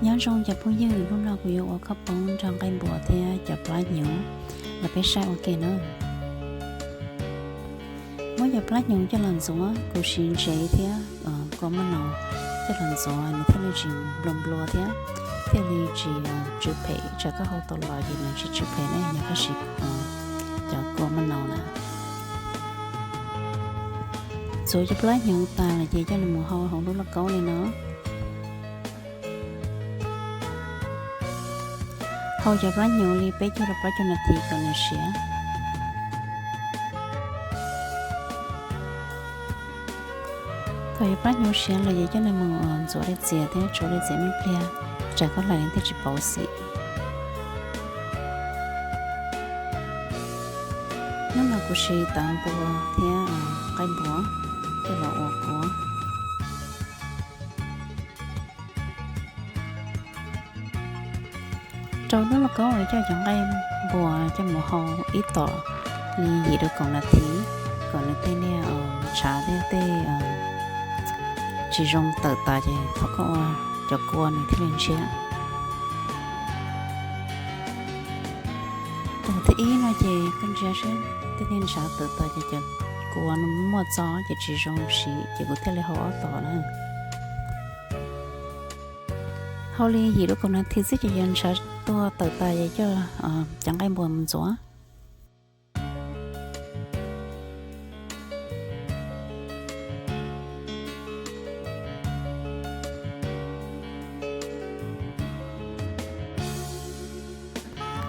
Nyob zoo cov phooj ywg, hnub no kuv yuav ua khob poob nrog nqaij npua thiab cov plab hnyuv los peb saib ua ke na. Muab cov plab hnyuv coj los ntxuav, kuv siv ntsev thiab kua maj naus coj los ntxuav nws thiaj li tsis nplua nplua thiab thiaj li tsis tsw phem. Tsam koj hau tau los ces nws tsis tsw phem ne, yog koj siv cov kua maj naus na. Ntxuav cov plab hnyuv tas lawm ces coj los mus hau hauv lub lauj kaub li no. Hau cov plab hnyuv li peb caug rau plaub caug nas this kom nws siav. Thaum cov plab hnyuv siav lawm ces coj nws mus ntxuav dej txias thiab tsau dej txias me pliag, tsam koj hlais nws thiaj tsis pauv xim. Hnub no kuv siv tav npua thiab nqaij npua coj los ua kua. Rau lub lauj kaub uas coj cov nqaij npua coj mus hau ib tom li yim rau kaum nas this kom nws tej niag ntshav thiab tej tsis zoo tawm tas ces thaum koj ua cov kua nws thiaj li ntshiab. Tus thib ib no ces koj ntsia seb tej niag ntshav tawm tas ces cov kua no muaj txog ces tsis zoo siv ces kuv thiaj li hau ob tom na. Hau li yim rau kaum nas this xwb ces cov ntshav tuag tawm tas ces coj cov nqaij npua mus ntxuav.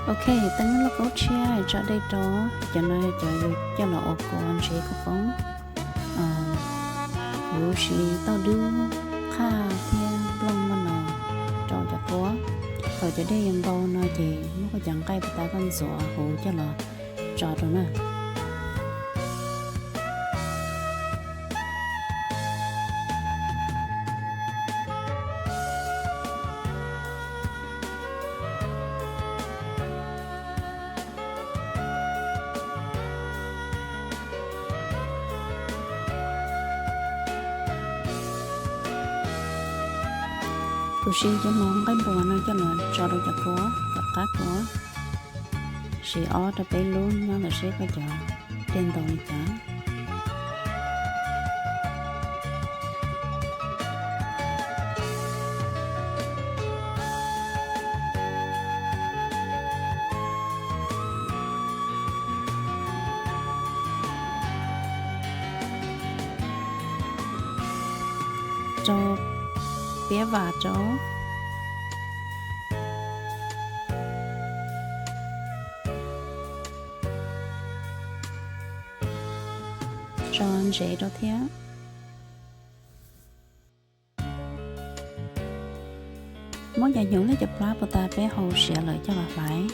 Ok, teeb lub lauj kaub tshiab tso dej rau, cov no cov yus coj los ua kua ntsev kua poob. Kuv siv tauj dub, qhaj thiab nplooj maj naus rau cov kua. Thaum cov dej yuav ntau no ces muab koj cov nqaij puas tas koj ntxuav huv coj los tso rau na. Kuv siv cov hmoov nqaij npua no coj los tso rau cov kua kom qab kua. Siv ob rau peb lub nyob ntawm seb koj cov dej ntau li cas. Rau piab vas rau. Tso ntsev rau thiab. Muab cov hnyuv thiab cov plab puas tas peb hau siav lawm coj los hlais.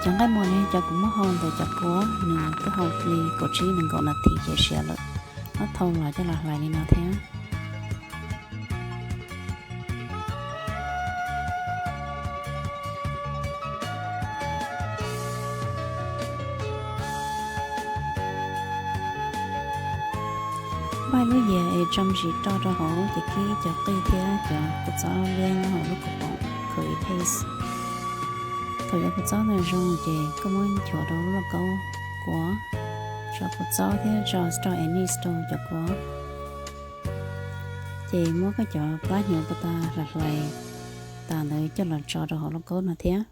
Cov nqaij muas no cov kuv muab hau ntawm cov kua, nws twb hau li kaum tsib nees nkaum nas this ces siav lawm. Muab thau los coj los hlais li no thiab. Npaj lub yias es tso me ntsis roj rau hauv ces kib cov qij thiab cov kua txob liab nyob hauv lub kaus poom curry paste. Thaum cov kua txob ntawd zoo ces koj muab nchuav rau lub lauj kaub kua, tso kua txob thiab tso star anise rau cov kua. Ces muab koj cov plab hnyuv puas tas hlais hlais tas ntawd coj los tso rau hauv lauj kaub no thiab.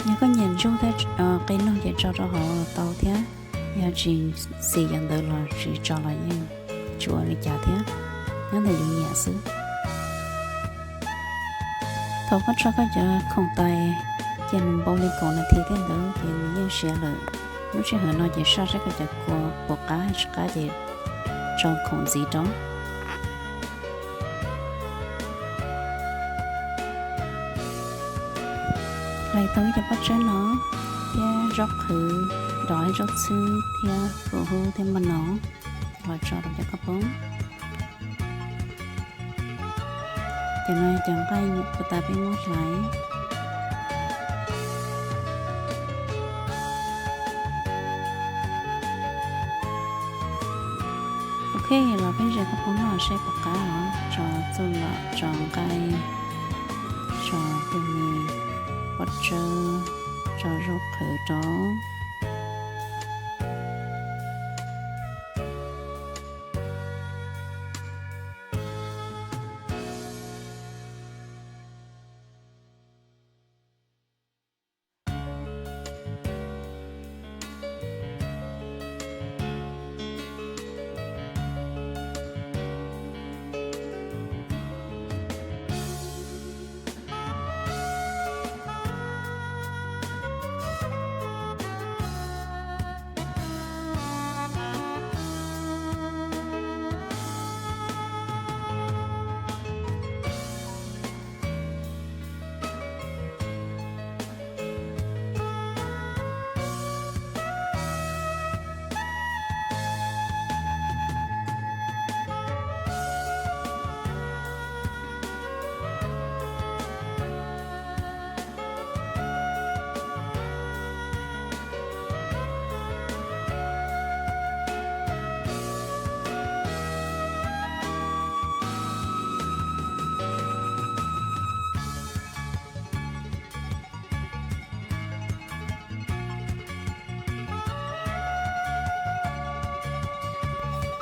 Yog koj nyiam ntsuj thiab qe noog ces tso rau hauv los tau thiab, yog tsis xis cov ntawd los tsis tso los yeej tsis ua li cas thiab, nyob ntawm yus nyiam xwb. Thaum koj tso koj cov khoom tais ces nws npau li kaum nas this thiab ntawd ces nws yeej siav lawm. Lub sij hawm no ces saj saib koj cov kua puas qab tsis qab ces tso khoom ntxiv rau. Hlais tau ib cov pob tsawb no thiab zaub qhwv, dov zaub txhwb thiab hu hub thiab maj no los tso rau cov koj poob. Cov no cov nqaij puas tas peb muab hlais. Ok, los peb ntsia koj poob no seb puas qab os. Tso txuj lom, tso nqaij, tso tus me pob tsawb, tso zaub qhwv rau.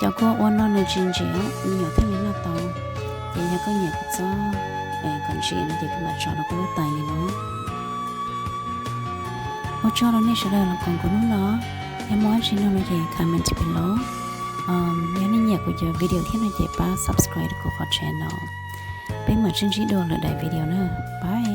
Cov kua ua no nws tsis ntsim, me nyuam thiaj li noj tau. Ces yog koj nyiam kua txob kom ntsim no ces koj mam tso rau koj lub tais li no. Ua tsaug rau nej sawv daws los koom kuv hnub no. Yog muaj dab tsi nug no ces comment below. Yog nej nyiam kuv cov video thiab no ces pab subscribe kuv qhov channel. Peb mam sib ntsib dua lwm daim video na. Bye.